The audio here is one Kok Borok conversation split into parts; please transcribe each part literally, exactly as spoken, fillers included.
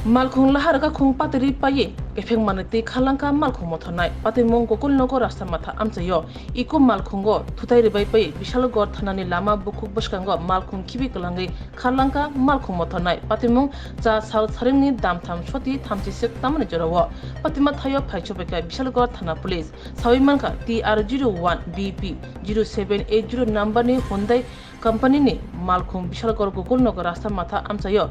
Malkhung lahar kakhung patiri paiwi kephek manwi twi kharlangkha malkhung mothornai. Patimung Gokul Nagar rasta matha amchaio Iko malkhungo thutai rwbai pai Bishalgarh thanani lama bukhuk bwskango malkhung khibi kwlangwi kharlangkha malkhung mothornai. Patimung cha sal saringni damtham soti thamchi sek tamani jorao. Patima thaio phaichobekha Bishalgarh thana police. Sawi mankha T R zero one B P zero seven eight zero number ni Hyundai company ni malkhung Bishalgarh Gokul Nagar rasta matha amchaio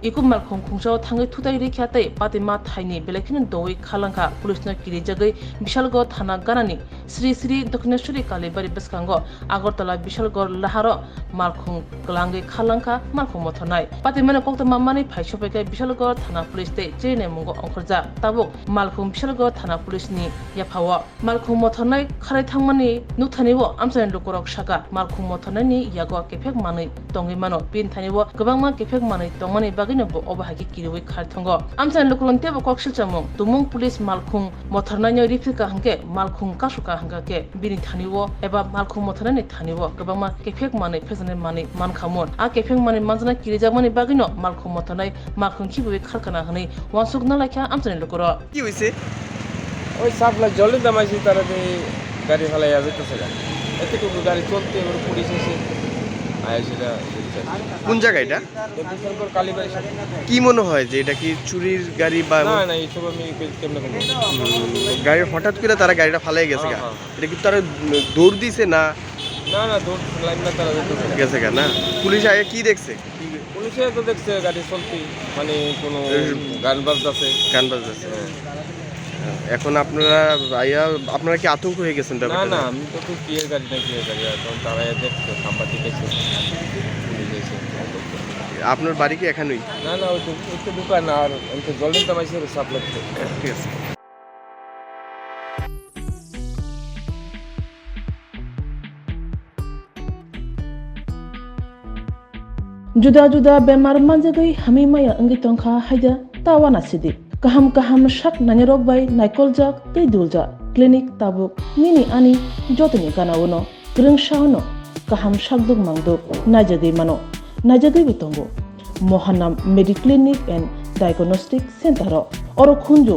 Iko malkhung khungsa o thangwi thutai rikha tei patima thaini belai kheno doui khalangkha. Police no kirijagwi Bishalgarh thana ganani Sri Sri Dakshineswari Kalibari bwskango Agartala Bishalgarh laharo malkhung kwlangwi khalangkha malkhung mothornai. Patimani koktwma manwi phai sophaikha Bishalgarh thana police tei chirinamungo ongkhorjak. Tabuk malkhung Bishalgarh thana police ni yaphao. Malkhung mothornai kharwi thangmani nukthani o amchaini lukurok sakha, malkhung mothornaini yago kephek manwi tongwi mano. Bini thani o kwbangma kephek manwi tongmani bagwino bo obo hai khe kiriwi kharwi thango. Amchaini lukurokni teibo kok silchamung, tumung police malkhung mothornaino riphirkha hwnkhe malkhung kasukha hwnkha khe bini thani o eba malkhung mothornaini thani o kwbangma kephek manwi phejaknai manwi mankha mun. A kephek manwi manjaknai kirijakmani bagwino malkhung mothornai malkhung khibiwi kharkana hwnwi uansuk nalaikha amchaini lukurok. কি হৈছে? ওই সাপ্লাই জলের দাম আছে, তারা তো এই গাড়ি ফালাই যাবে তো সেটা। এতটুকু গাড়ি চলতে এবার পুলিশ এসে আয় সেটা দেখছে। কোন জায়গা এটা? বিশালগড় কালীবাড়ি সামনে। কি মনে হয় যে এটা কি চুরির গাড়ি বা না, না, এইসব আমি কে-, কেমনে বলবো? হুম, গাড়ি হঠাৎ করে তারা গাড়িটা ফালাই গেছে হ্যাঁ, গা? হ্যাঁ। এটা কি তারা, উম, দৌড় দিছে না? না, না, দৌড় লাইন না, তারা দেখতেছে না। গেছে গা না? পুলিশ আগে কি দেখছে? পুলিশে তো দেখছে গাড়ি চলতি, মানে কোনো এই গান বাজতেছে। গান বাজতেছে। হ্যাঁ। এখন আপনারা আইয়া, আপনারা কি আতঙ্ক হয়ে গেছেন না, ব্যাপারটা না, নিয়ে? আমি তো খুব কিয়ের গাড়ি না কিয়ের গাড়ি, এখন তারা দেখছে, সাংবাদিক এসে, পুলিশ এসে। আপনার বাড়ি কি এখানেই? না, না, ওই তো, ওই তো দোকান আর আমি তো জলের দাম আছে, সাপ্লাই। ঠিক আছে। Juda juda bemar manjagwi hamwi maya wngwi tongkha haida ta uanasidi. Kaham kaham sak nainarok bai naikoljak tei duljak clinic tabuk nini ani jotoni gana-o no kwrwngsa-o no kaham sakduk mangduk naijagwi mano, naijagwibo tongo. Mohanam Mediclinic and Diagnostic Center-o oro khunju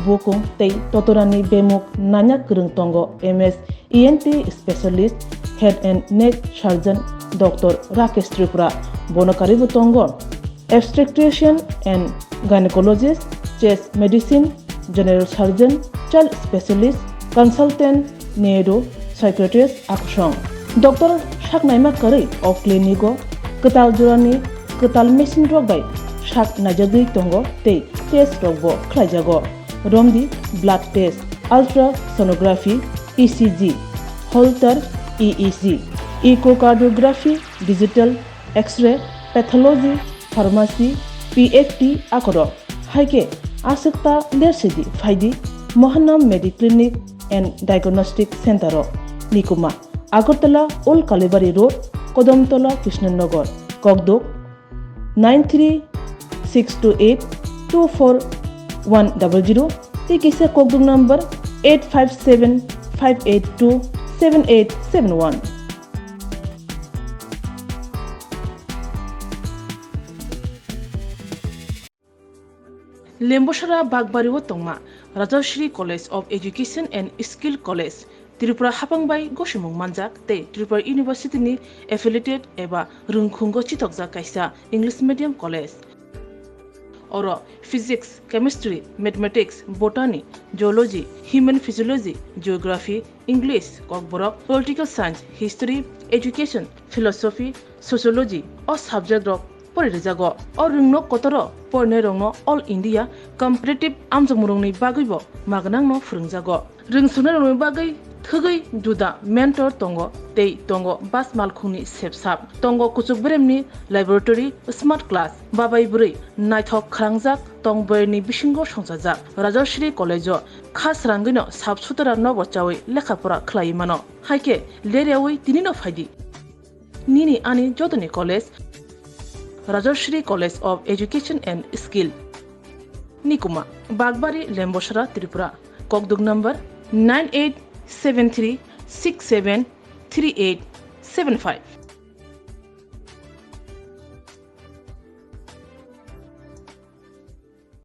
bukung tei totorani bemuk nanya kwrwng tongo M S E N T specialist, head and neck surgeon Doctor Rakesh Tripura, bono karwibo tongo obstetrician and gynecologist, chest medicine, general surgeon, child specialist, consultant, neuro, psychiatrist, akusong. Doctor sak naima karwi o clinic-o kwtal jorani kwtal machine rok bai sak naijagwi tongo tei test rokbo khlaijago. Romdi blood test, ultrasonography, E C G, Holter E E G, echocardiography, digital X-ray, pathology, pharmacy, P F T akorok. Hai khe aswk ta lersidi phaidi Mohanam Mediclinic and Diagnostic Center-o. Nikuma, Agartala Old Kalibari Road, Kodamtola, Krishnanagar, Kokduk, nine three six two eight two four one double zero tei kisa kokduk number eight five seven five eight two seven eight seven one. Lembosara Bakbari o tongma Rajashri College of Education and Skill College, Tripura hapang bai gosimung manjak tei Tripura University ni affiliated eba rwngkhungo chithokjak kaisa English medium college. Oro physics, chemistry, mathematics, botany, zoology, human physiology, geography, English, kokborok, political science, history, education, philosophy, sociology o subject rok pori rijago. O rwngno kotoro porinai rokno All India competitive amjokmung rokni bagwibo magnangno phwrwngjago. Rwngsunai rokni bagwi thwgwi juda mentor tongo tei tongo bus malkhungni sepsap. Tongo kuchuk beremni laboratory, smart class, babai bwrwi naithok khwrangjak tong bwrwini bisingo songchajak. Rajashri College o kha srangwino sap sutra nobo chawi lekha pora khlaiwi mano. Hai khe leryawi tinino phaidi. Nini ani jotoni college, Rajashri College of Education and Skill. Nikuma, Bakbari, Lembosara, Tripura. Kokduk number nine eight seven three six seven three eight seven five.